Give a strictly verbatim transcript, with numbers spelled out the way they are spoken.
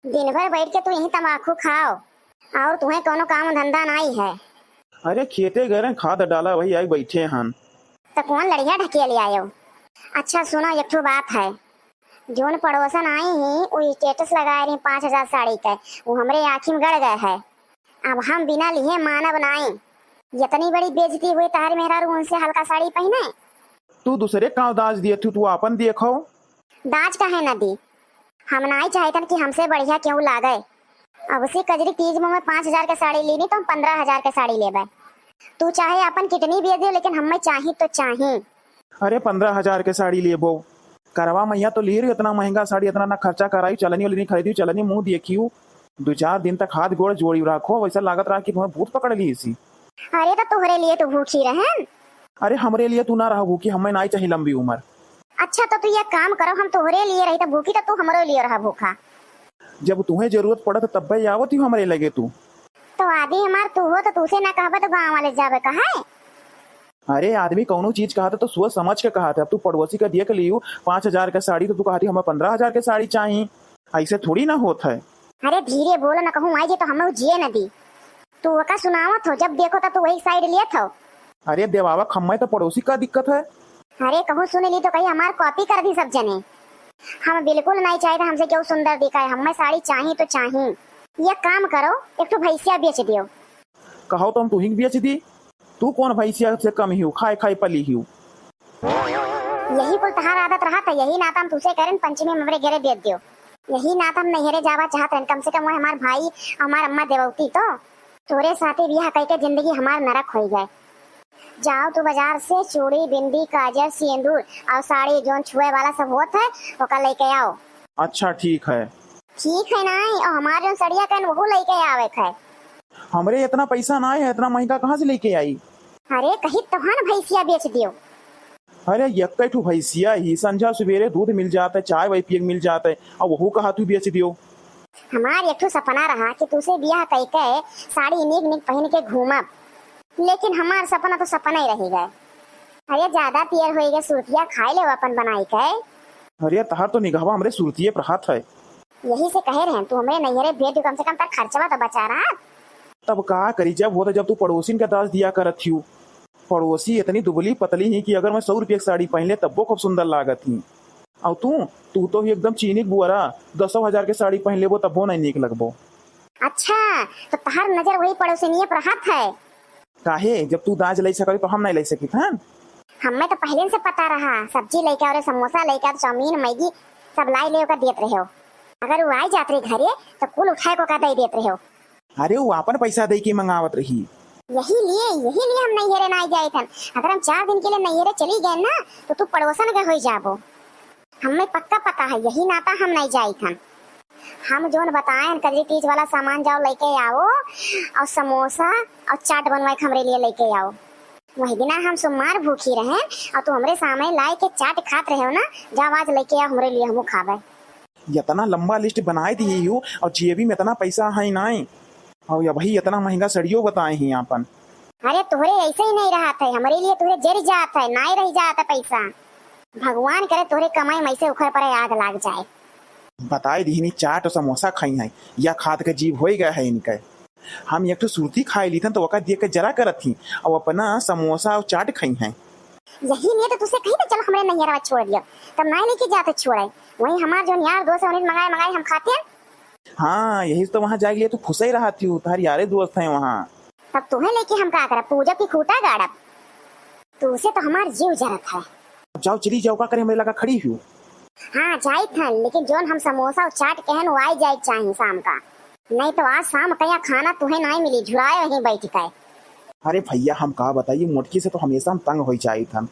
दिन भर बैठ के तू यहीं तमाकू खाओ, और तुहें कौनो काम धंधा नाई है। अरे खेते गए रहेन, खाद डाला, वही आई बैठे हन। तो कौन लड़िया ढकेल आयो? अच्छा सुनो, एक ठो बात है, जोन पड़ोसन आई ही, वो status लगाए रही पाँच हजार साड़ी के, वो हमरे आँखी में गड़ गए है। अब हम बिना लिहे मानब नाई। इतनी बड़ी बेइज्जती हुई तहर मेहरारू उनसे हल्का साड़ी पहने। तू दूसरे काव दाज दिए थी, तू आपन देखो। दाज काहे न दी? हम नाई चाहतन कि हमसे बढ़िया केहू लागे। अब उसी कजरी तीज में मैं पाँच हजार के साड़ी लीनी तो हम पन्द्रह हजार के साड़ी लेबे। तू चाहे अपन kidney बेच दे, लेकिन हमें चाही तो चाही। अरे पन्द्रह हजार के साड़ी लेबो? करवा मैया तो ली रही इतना महंगा साड़ी, इतना ना खर्चा कराई, चलनी वलनी खरीदी, चलनी मुँह देखियो, दो चार दिन तक हाथ गोड़ जोड़ी रखो, वैसा लागत रहा कि तुम्हें भूत पकड़ ली इसी। अरे तो तोहरे लिए तो भूखी रहन। अरे हमरे लिए तू ना रहा भूखी, हमें नाई चाही लंबी उम्र। अच्छा तो तू ये काम करो, हम तोहरे लिए रही तो भूखी, तो तू हमरे लिए रहा भूखा। जब तुम्हें जरूरत पड़त तब्बे आवत ही हमरे लगे तू। तो आदमी हमार तू हो तो तूसे ना कहबे तो गाँव वाले जाबे कहे? अरे आदमी कौनो चीज कहत है तो सोच समझ के कहत है। अब तू पड़ोसी का देख लियो पाँच हजार के साड़ी तो तू कहती हमें पन्द्रह हजार के साड़ी चाही, ऐसे थोड़ी ना होत है। अरे धीरे बोलो ना, कहूँ आई जे तो हमें जिए न दी। तू ओका सुनावत हो, जब देखो तब तू वही side लेत हो। अरे देवावा खम्मे तो पड़ोसी का दिक्कत है। अरे कहूँ सुन ली तो कही हमार copy कर दी सब जने। हम बिल्कुल नहीं चाहते हमसे केहू सुंदर दिखाए, हमें साड़ी चाही तो चाही। ये काम करो, एक ठो भैंसिया बेच दियो। कहो तो हम तुही के बेच दी। तू कौन भैंसिया से कम ही हो, खाए खाए पली ही हो। यही कुल तहार आदत रहा था, यही नाता हम तुसे करें, पंचमी में हमरे घरे बेच दियो। यही नाता हम नैहरे जावा चाहत रहन, कम से कम वो हमार भाई, हमार अम्मा देवौती तो। तोरे साथे बियाह कई के जिंदगी हमार नरक होई गए। जाओ तू बाजार से चूड़ी, बिंदी, काजर, सिंदूर और साड़ी जोन छुए वाला सब होत है, ओका लेके आओ। अच्छा ठीक है। ठीक है ना, और हमार जोन सड़िया कहन वहू लेके आवे के है। हमरे इतना पैसा ना है, इतना महंगा कहाँ से लेके आई? अरे कही तोहन भैंसिया बेच दियो। अरे यक्के ठू भैंसिया ही, संझा सुबेरे दूध मिल जात है, चाय वाय पिए के मिल जात है, और वहू कहा तू बेच दियो। हमार एक ठो सपना रहा कि तुसे बियाह कई के साड़ी नीक नीक पहन के घूमब, लेकिन हमार सपना तो सपना ही रह गए। अरे ज्यादा पियर होई गए, सुरतिया खाए ले अपन बनाई के। अरे तहार तो निगहवा हमरे सुरतिये पर हाथ है। यही से कहे रहे तू हमरे नैहरे भेज दू, कम से कम तार खर्चवा तो बचा रहा। तब का करी, जब होता जब तू पड़ोसिन के दाज दिया करत थियू। पड़ोसी इतनी दुबली पतली ही कि अगर मैं सौ रुपये की साड़ी पहन ले तब्बो खूब सुंदर लागत ही। और तू, तू तो ही एकदम चीनी के बुअरा, दसों हजार के साड़ी पहन लेबो तब्बो नहीं नीक लगबो। अच्छा, तो तहार नजर वही पड़ोसिनिये पर हाथ है। काहे, जब तू दाज ले सकत तो हम नहीं ले सकित हन? हमें तो पहले से पता रहा, सब्जी लेके और समोसा लेके और चाउमीन, मैगी सब लाई ले ओकर देत रहे हो। अगर वो आई जात रही घरे तो कुल उठाए को का दे देत रहे हो। अरे वो अपन पैसा दे के मंगावत रही। यही लिए, यही लिए हम नैहरे ना जाइत हन। अगर हम चार दिन के लिए नैहरे चली गए ना तो तू पड़ोसन के हो जाबो। हमें पक्का पता है, यही नाता हम नहीं जाइत हन। हम जोन बताएन कजरी तीज वाला सामान जाओ लेके आओ और समोसा और चाट बनवाए के हमरे लिए लेके आओ। वही दिना हम सोमवार भूखी रहेन और तू हमरे सामने लाए के चाट खात रहे हो ना, जाओ आज लेके आओ हमरे लिए, हमू खाबे। इतना लंबा list बनाए दिए हो और जेबी में इतना पैसा है नाई, और अबही इतना महंगा सड़ियो बताए ही आपन। अरे तोहरे ऐसे ही नहीं रहत है, हमरे लिए तोहरे जर जात है, नाई रह जात है पैसा। भगवान करे तोहरे कमाई में ऐसे उखड़ पड़े, आग लाग जाए। बताए दिहनी चाट और समोसा खाई है, या खात के जीव होई गए है इनके। हम एक ठो सुरती खाए लीथन तो ओका देख के जरा करत थी, और अपना समोसा और चाट खाई है। यही लिए तो तुसे कही तो चलो हमरे नैहरवा छोड़ दियो, तब नाई लेके जाते छोड़े। वही हमार जोन यार दोस्त है उन्हें मंगाए मंगाए हम खाते हैं। हाँ, यही तो वहाँ जाए के लिए तू खुश ही रहा थी, तार यारे दोस्त हैं वहाँ। तब तुम्हें लेके हम का करब, पूजा की खूटा गाड़ब। तुसे तो हमार जीव जरत है। अब जाओ चली जाओ, का करे हमरे लगा खड़ी हो। हाँ जाइत हन, लेकिन जोन हम समोसा और चाट कहन वो आई जाए चाही शाम का, नहीं तो आज शाम का यहाँ खाना तुहे नाई मिली, झुराए वहीं बैठ के। अरे भैया हम का बताइए, मोटकी से तो हमेशा हम तंग हो जाइत हन।